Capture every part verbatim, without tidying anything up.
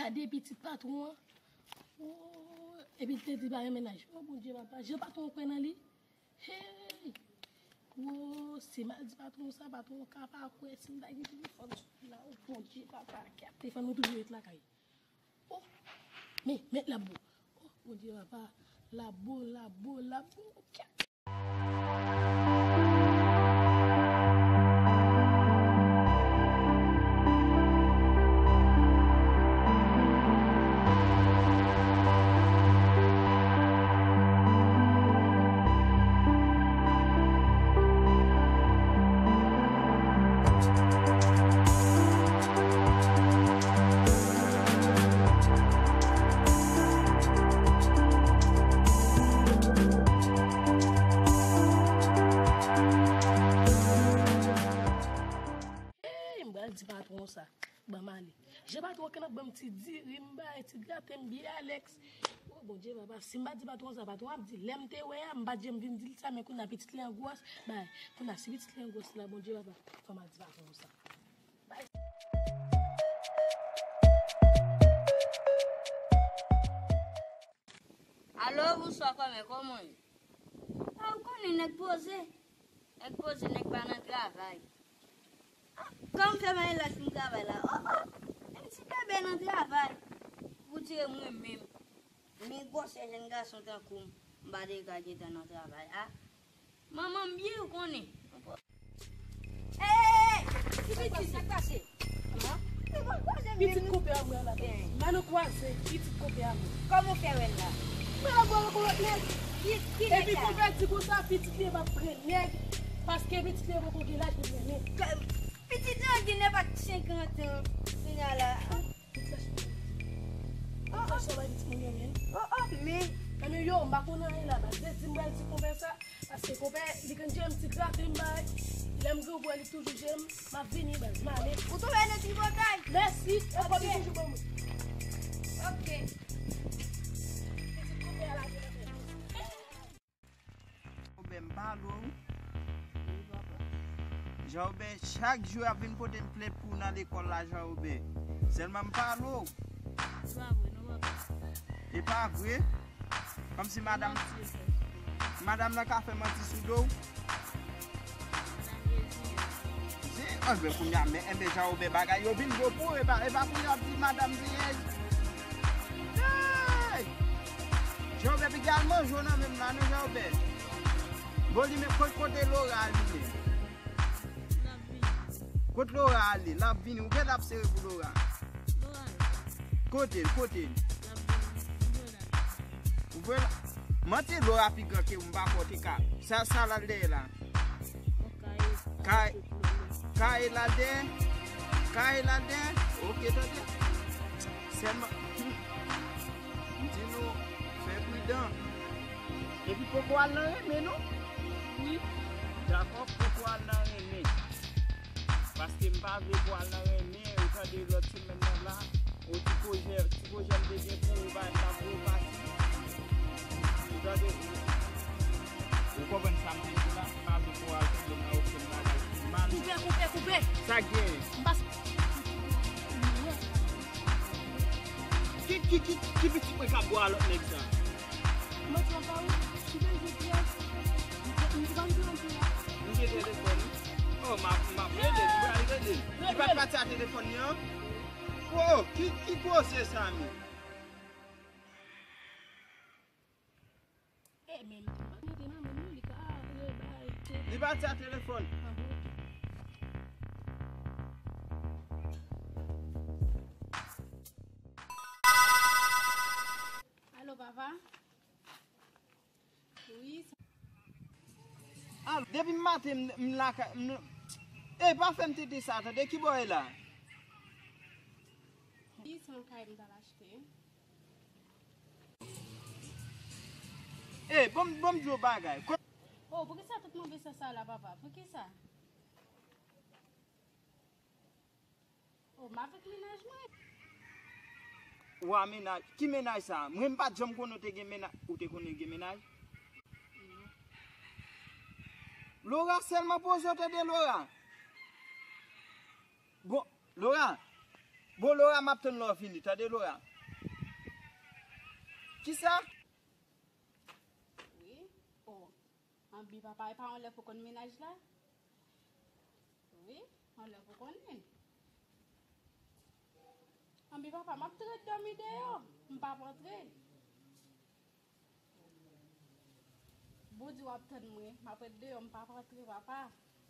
Gade pitit patwon an. Oh, epi l te di pa gen mennaj. Oh, Bondye papa, jan patwon an kwè nan li. Hey! Oh, si m al di patwon sa, patwon an ka pa kwè si m ta gen telefòn sou la. Oh, Bondye papa, kèt, telefòn mwen toujou ret lakay. Oh, men, men l ap bon. Oh, Bondye papa, l ap bon, l ap bon, l ap bon. Kèt. Hey, m pral di patwon sa. Ban m ale. Jan patwon an ap ban m ti diri, m bay ti graten, m byen Alex. Oh, Bondye papa, si m pa di patwon sa, patwon ap di, lè m te wè a, m pa t janm vin di l sa, men kounye a pitit li an gwòs, bay, kounye a si pitit li an gwòs la, Bondye papa, fò m al di patwon sa. Bay. Alo, bonswa, kòmè, kòman w ye? A, ou konnen nèg poze. Nèg poze, nèg pa nan travay. Ah, kòman fè m ale la fin travay la? Oh, oh, yon ti bebe nan travay. Pou dire mwen menm. Men gwosè jèn gason tankou m, m pa te ka gentan nan travay. Ah, manman m byen, ou konnen. Ey, ey, ey, ey, ti pitit, sa k pase? Pitit konpè a mwen la. Nan nou kwaze, pitit konpè a mwen. Kòman w fè wè l la? Mwen la bò yon lòt nèg. Ki, ki nèg sa? Epi konpè di konsa, pitit li p ap pran nèg, paske pitit li poko gen laj pou l renmen. Pitit lan gen nenpòt senkant an, kounye a la. Oh, oh. Oh, oh, men. Anmè yo, m pa konn anyen la, baz. Jezi, m pral di konpè sa, paske konpè, li konn jwenn ti graten m bay. Lè m gen pou li toujou jwenn m, m ap vini, baz. M ale. Ou tonbe nan tripotay? Mèsi. E kòb li toujou ban mwen. Ok. Pitit konpè a la jwenn anpil. Obè, m pale w. Wi, papa. Jan Obè, chak jou y ap vin pote m plent pou w nan lekòl la, Jan Obè. Sèlman m pale w. E pa vre, non, papa. E pa vre? Kòmsi madanm, madanm nan ka fè manti sou do w? Se, enben, kounye a, men, enben, Jan Obè, bagay yo vin gwo pou w, e pa, e pa kounye a w ap di madanm se yèj. Hey! Jan Obè, piga al manje w nan men m la, non, Jan Obè. Bon, li men, kote, kote Lora al, li men? L ap vini. Kote Lora ale? L ap vini. Ou genlè ap sere pou Lora. Lora la. Kote l? Kote l? L ap vini. Ou vwe la. Ou vwe la. Manti, Lora pi gran ke ou, m pa kwè w te ka. Sa, sa l al dèyè la. Kay, kay la dèyè. Kay la dèyè. Ok, tande. Sèlman, hmm, m di nou, fè pridan. Epi poko al nan renmen, non? Wi. Dakò, poko al nan renmen. Paske m pa vle pou al nan renmen, ou tande lòt semèn nan la, ou ti pwojè, ti pwojè m te gen pou ou, pa, m t ap voye w pati. Ou tande? Ou konprann sa m te di w la? M pa vle pou w al tonbe nan okenn bagay ki mal. Koupe, koupe, koupe! Sa k genyen? M pa s- Ki, ki, ki, ki pitit mwen k ap bwè a lòt nèg sa? Mwen t ap ba ou, sou bèl jodi a. M te, m te ba ou anpil la. M gen telefòn li. Oh, m ap, m ap rele l, m pral rele l. Li pa t pati a telefòn li an? Oh, ki, ki koze sa, men? E, men m te mande nan men nou, li ka, e, bay, te- Li pati a telefòn. Ah, bon, ok. Alo, papa? Wi, sa- Alo, depi maten m, m lakay, m, e, pa fè m tete sa, tande, ki bò e la? Wi, se yon kay m t al achte. E, bon, bon, m di w bagay. Ko- Oh, poukisa tout move sans sa la, papa? Poukisa? Oh, m avèk mennaj mwen. Ou a mennaj? Ki mennaj sa? Mwen, m pa t janm konnen w te gen mennaj. Ou te konnen gen mennaj? Non. Lora, sèlman poze w, tande, Lora. Bon, Lora, Bon, Laura, m ap tann lè w vini, tande, Laura? Kisa? Wi. Oh. Anbi papa, e pa yon lè pou konn mennaj la? Wi, yon lè pou konnen. Anbi papa, m ap ret dòmi deyò, m p ap antre. Bondye w ap tann mwen, m ap ret deyò, m p ap antre, papa.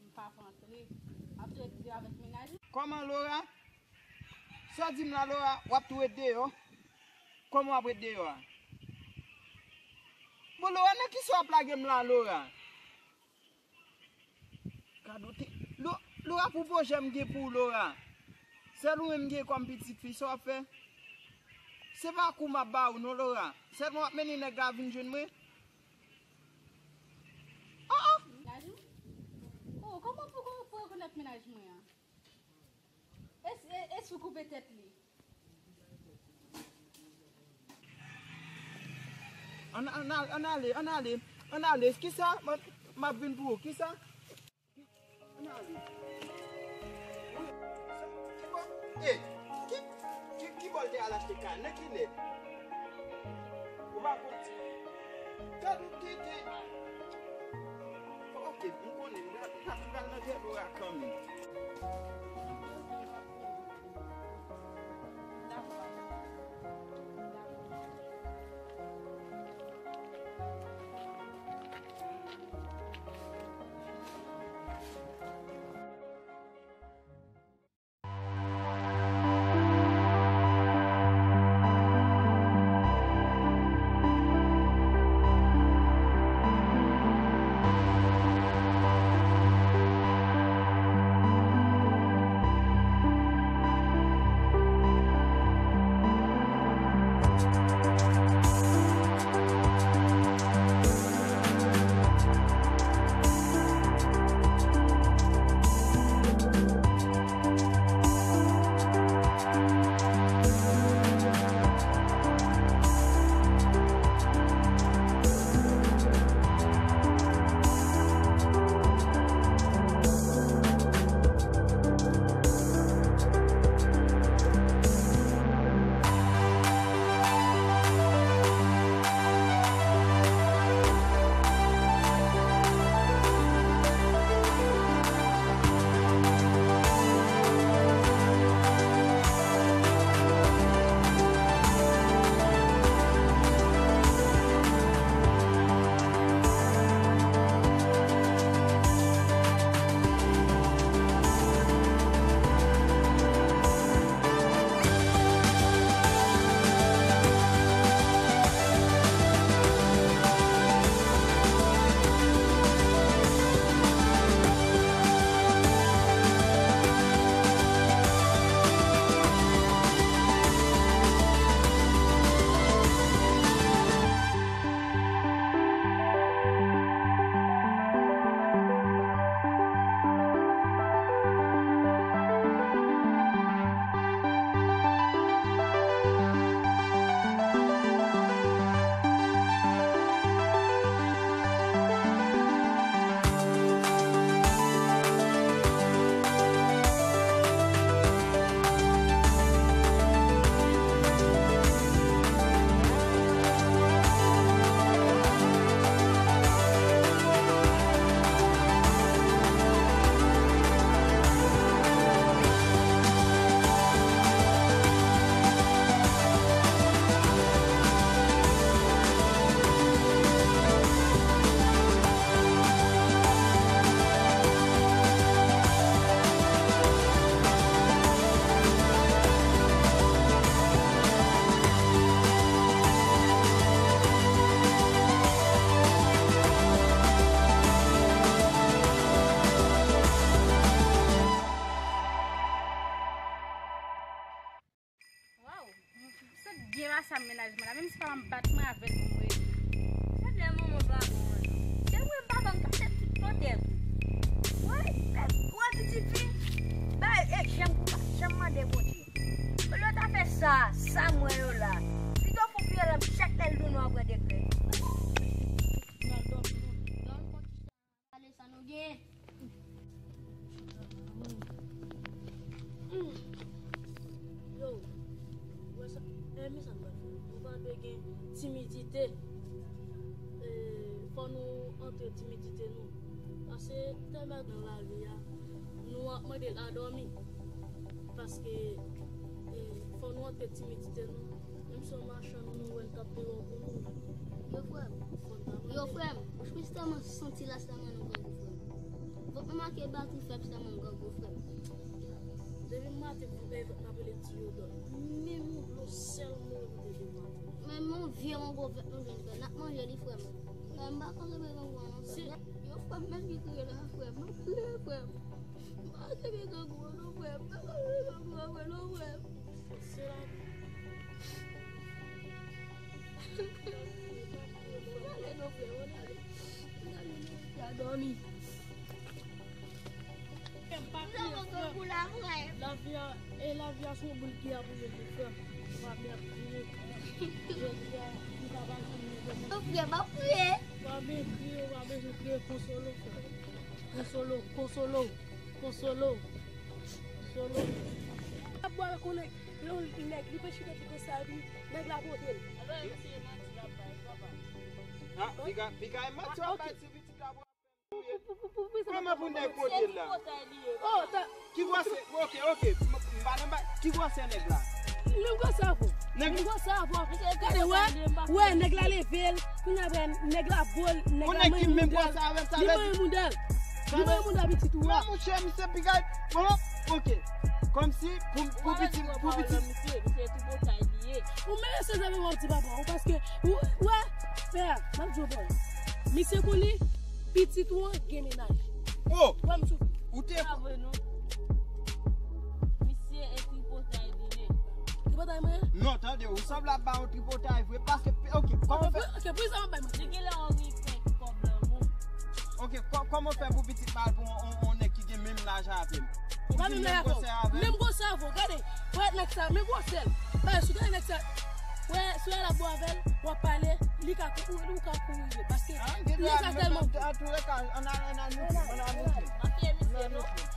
M p ap antre. M ap ret deyò avèk mennaj mwen. Kòman, Laura? Sa w di m la, Laura, w ap tou ret deyò? Kòman w ap ret deyò a? Bon, Laura, nan kisa w ap lage m la, Laura? Gad ou te, Lo-, Laura, pou pwojè m gen pou ou, Laura. Sèl ou menm m gen kòm pitit fi, sa w ap fè? Se pa kou m ap ba ou non, Laura. Sèlman w ap mennen nèg la vin jwenn mwen. Ah, ah. Mennaj ou? Oh, kòman pou, pou rekonèt mennaj mwen an? Es-, e-, es ou koupe tèt li? Ann, ann al-, ann ale, ann ale, ann ale. Kisa? M, m ap vin pou ou. Kisa? Ann ale. Ki bò, e, ki, ki, ki bò l te al achte kay? Nan kilè? Ou pa konn. Gad ou tete. Ok, m konnen, m pral, m pral nan jèl ou a kanmenm. Waw, se byen pase ak mennaj mwen la, menm si papa m bat mwen avè l pou m rele. Se byen manman pa bon an non. Se mwen papa m ka fè tout pòtè tou. Wè, wè pitit fi. Bay, e, janm, janm mande Bondye. Olye w ta fè sa, sa m wè yo la. Pito fon pye l ap chak lè l tounen w ap pran dekrè. Pale sa nou gen. Gen timidite. E, fò nou antre timidite nou. Paske tèlman nan lavi a, nou ap mande l a dòmi. Paske, e, fò nou antre timidite nou. Menm si yon machann nou wè l k ap peye w pou nou. Yo, frè m. Yo, frè m. Mwen tèlman santi la, tèlman nou grangou, frè m. Vòt mwen make batri fèb, tèlman m grangou, frè m. Depi maten pou peye vòt m ap rele ti yo dòmi. Menm yon dlo sèl mwen rete devan. Menm yon vye mango vèt nou jwenn, frè m. N ap manje li, frè m. Frè m, m pa ka kenbe grangou an non, frè m. Yo, frè m, mèt ki kriye la, frè m. M ap kriye, frè m. M pa ka kenbe grangou an non, frè m. M pa ka kenbe grangou an non, frè m. Se la. N ale non, frè m, n ale. N ale non, frè m, dòmi. Frè m, pa kriye, frè m. Lavi a, e lavi a se yon boul ki a pou jwenn li, frè m. Pa byen kriye. Jodi a, li pa pa janm rive. Frè m, pa kriye. Pa byen kriye, pa bezwen kriye, konsole w, frè m. Konsole w, konsole w, konsole w, konsole w. Ap bwè konnen yon nèg, li pe chita, li konsa, epi nèg la pote l. Alò, e misye manti l ap bay, papa. Ah, piga, piga e manti w ap bay ti pitit la. Kòman pou nèg pote l la? Oh, ta- Ki gwosè? Ok, ok. M, m pa nan ba-, ki gwosè nèg la? Menm gwosè avè w. Nèg- Menm gwosè avè w. Gade, wè, wè, nèg la leve l. Kounye a, wè, nèg la bo l, nèg la manyen mouda l. Li manyen mouda l. Li manyen mouda pitit ou a. Mwen, monchè, misye piga. Bon, ok. Kòmsi pou, pou pitit, pou pitit. Misye, misye tripotay li ye. Ou menm se zave w ap di papa w, paske, ou, wè, pè, m ap di w, bòy. Misye konnen pitit ou an gen mennaj. Oh! Wè m sou. Ou te. Pa vre, non. Misye e tripotay li ye. Tripotay mwen? Non, tande, ou sanble ap ba yon tripotay vre, paske, ok, kòman fè? Ok, pou sa w ap bay manti. Li genlè yon ripèt kòb lanmou. Ok, kò-, kòman fè pou pitit pa l pou yon, yon, yon nèg ki gen menm laj avè m? Ou di menm gwosè avè l? Menm gwosè avè w, gade. Wè nèg sa, menm gwosè l. Paske si w gade nèg sa, wè, si w al ap bwè avè l, w ap pale, li ka kou-, ou ka kouri vre. Paske nèg sa tèlman gwo. Antouleka, ann al, ann al mete, ann al mete. Ann al mete.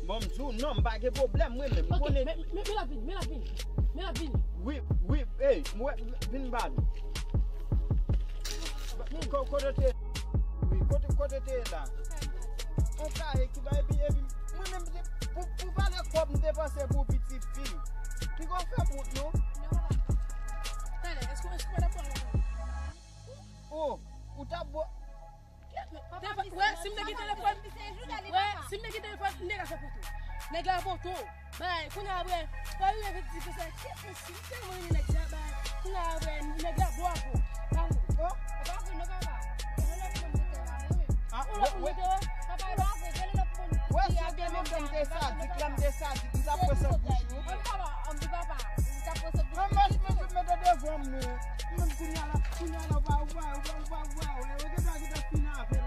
Bon, m di w non, m pa gen pwoblèm, mwen menm. Ok, men, men, men l ap vini, men l ap vini, men l ap vini. Wi, wi, ey, mwen, vin ba nou. Ko-, kote w te ye? Wi, kote, kote w te ye la? On kaye ki ba, epi, epi, mwen menm, te, pou, pou valè kòb m depanse pou pitit fi. Piga w fè m wont, non? Talè, èske, èske w pa t ap pran? Oh, ou t ap bo- Wè, si m te gen telefòn, wè, si m te gen telefòn, m te ka fè foto. Nèg la foto. Bay, kounye a, wè, pa rive di ke se, kèt, si m tèlman renmen nèg la, bay, kounye a, wè, nèg la bò a bò. Ba m. Oh. Ou pa vin non, papa. Ou lòt moun ki te la, mwen. Ah, ou lòt moun ki te wè. Papa, ou pa vin, gen lòt moun ki ap gen menm jan. Wè, si te menm jan, m te sadik, la, m te sadik, m t ap pran sòt bouch ou. An, papa, an, papa, m t ap pran sòt bouch ou. An, mèt, mèt, mèt devan mwen. Menm kounye a la, kounye a la, ou pa, ou pa, ou pa, ou pa, ou pa, wè, ou gen dwa gen dwa fini avè l.